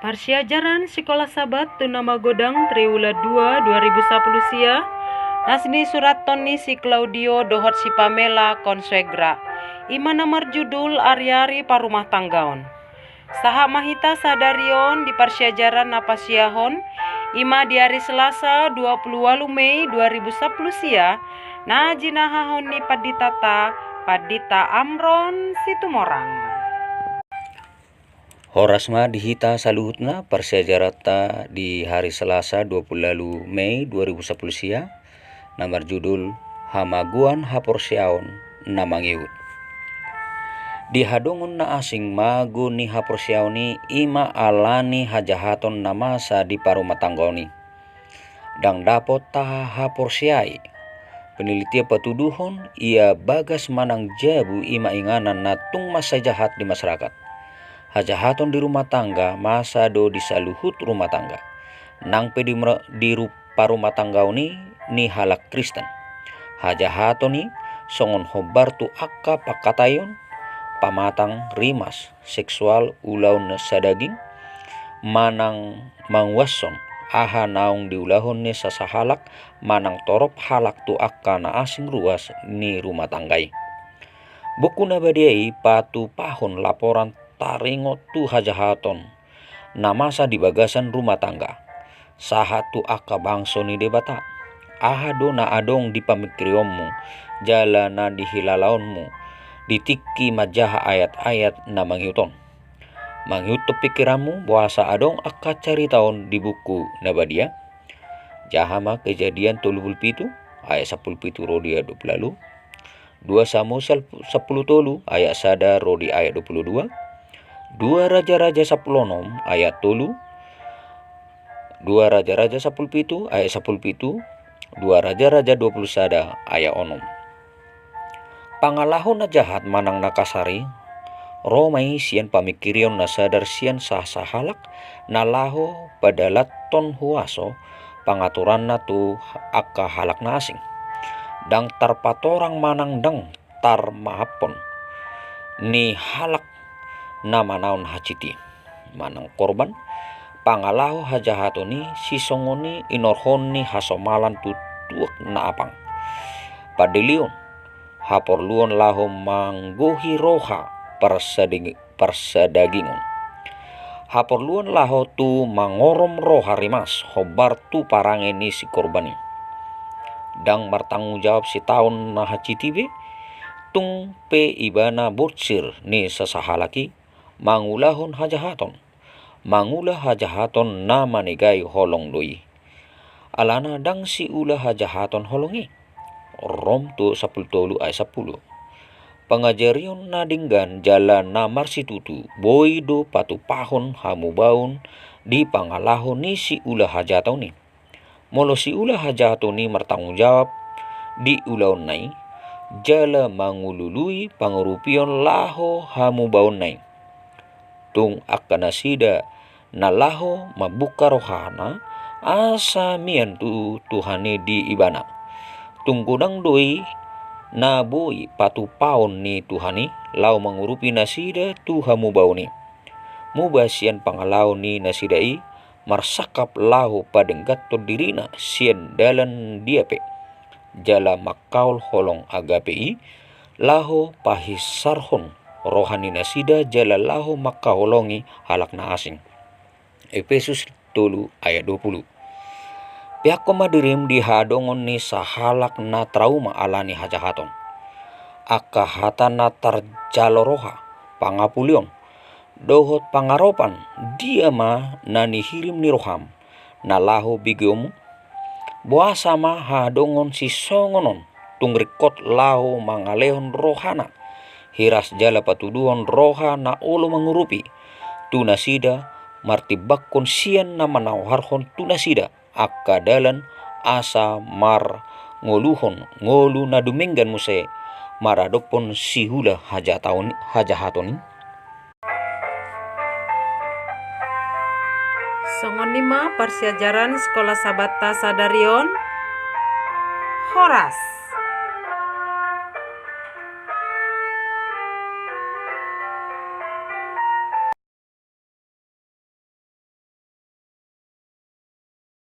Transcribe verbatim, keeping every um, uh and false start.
Parsiajaran Sikola Sabat tu na magodang, triwulan dua dua ribu sapuluh sia, na sinurathon ni si Klaudio dohot si Pamela Consuegra, i ma na marjudul Ari-ari Parumahtanggaon. Sahat ma hita sadari on di parsiajaran na pasiahon, i ma di ari Selasa dua puluh ualu Mei dua ribu sapuluh sia, na jinahahon ni panditanta, Pandita Amron Situmorang. Horas ma di hita saluhutna. Parsiajaranta di hari Selasa dua puluh ualu Mei dua ribu sapuluh sia, na marjudul Hamagoan Haporseaon na Mangihut. Di hadongan na asing mago ni haporseaon i, i ma ala ni hajahaton na masa di parumahtanggaon i. Ndang dapot tahaporseai. Penelitian patuduhon, ia bagas manang jabu i ma inganan na tung mansai jahat di masyarakat. Hajahaton di rumah tangga masa do di saluhut rumah tangga, nang pe di mer-, di ru-, parumahtanggaon i ni halak Kristen. Hajahaton i songon hombar tu angka pangkataion, pamatang, rimas, seksual, ulaon na sadaging, manang manguashon aha naung diulahon ni sasahalak, manang torop halak tu angka na asing ruas ni rumah tangga i. Buku na badia i patupahon laporan taringot tu hajahaton na masa di bagasan rumah tangga, sahat tu angka bangso ni Debata. Aha do na adong di pamingkirionmu jala na dihilalaonmu di tingki manjaha ayat-ayat na mangihut on? Mangihuthon pingkiranmu boasa adong angka carita on di buku na badia? Jaha ma Kejadian tolu pulu pitu ayat sampulu pitu ro di ayat dua pulu ualu, dua Samuel sampulu tolu ayat sada ro di ayat dua pulu dua, dua Raja-raja sampulu onom ayat tolu, dua Raja-raja sampulu pitu ayat sampulu pitu, dua Raja-raja dua pulu sada ayat onom. Pangalaho na jahat manang na kasar i, ro ma i sian pamingkirion na sadar sian sasahalak, na laho padalathon huaso pangaturanna tu angka halak na asing. Ndang tarpatorang manang ndang tarmahaphon ni halak na manaon hansit i manang korban pangalaho hajahaton i, sisongon i inorhon ni hasomalan tu tuak na apang. Pandeleon, haporluon laho manggohi roha parsadagi-, parsadagingon. Haporluon laho tu mangorom roha rimas hombar tu parange ni si korban i. Ndang martanggung jawab sitaon na hansit i be, tung pe ibana borsir ni sasahalak i, mangulahon hajahaton, mangula hajahaton na manegai holong do i. Alana ndang siula hajahaton holong i. Rom tu sampulu tolu ayat sampulu. Pangajarion na denggan jala na marsitutu boi do patupahon hamubaon di pangalaho ni siula hajahaton i. Molo siula hajahaton i martanggung jawab di ulaonna i, jala mangulului pangurupion laho hamubaonna i, tung angka nasida na laho mambuka rohana asa mian tu Tuhan i di ibana. Tung godang do i na boi patupaon ni Tuhan i laho mangurupi nasida tu hamubaon i. Muba sian pangalaho ni nasida i, marsangkap laho padengganhon dirina sian dalan dia pe, jala mangkaol holong agape i, laho pahinsarhon roha ni nasida jala laho mangkaholongi halak na asing. Epesus tolu ayat dua pulu. Peakkon ma dirim di hadongan ni sahalak na trauma ala ni hajahaton. Angka hata na tarjalo roha, pangapulion, dohot pangaropan, dia ma na nihirim ni roham, na laho begeonmu? Boasa ma hadongan sisongon on tung ringkot laho mangalehon rohana, hiras jala patuduhon roha na olo mangurupi tu nasida, martimbangkon sian na manawarhon tu nasida angka dalan asa marngoluhon ngolu na dumenggan muse maradophon siula hajataon-, hajahaton i? Songon i ma parsiajaran Sikola Sabatta sadari on. Horas.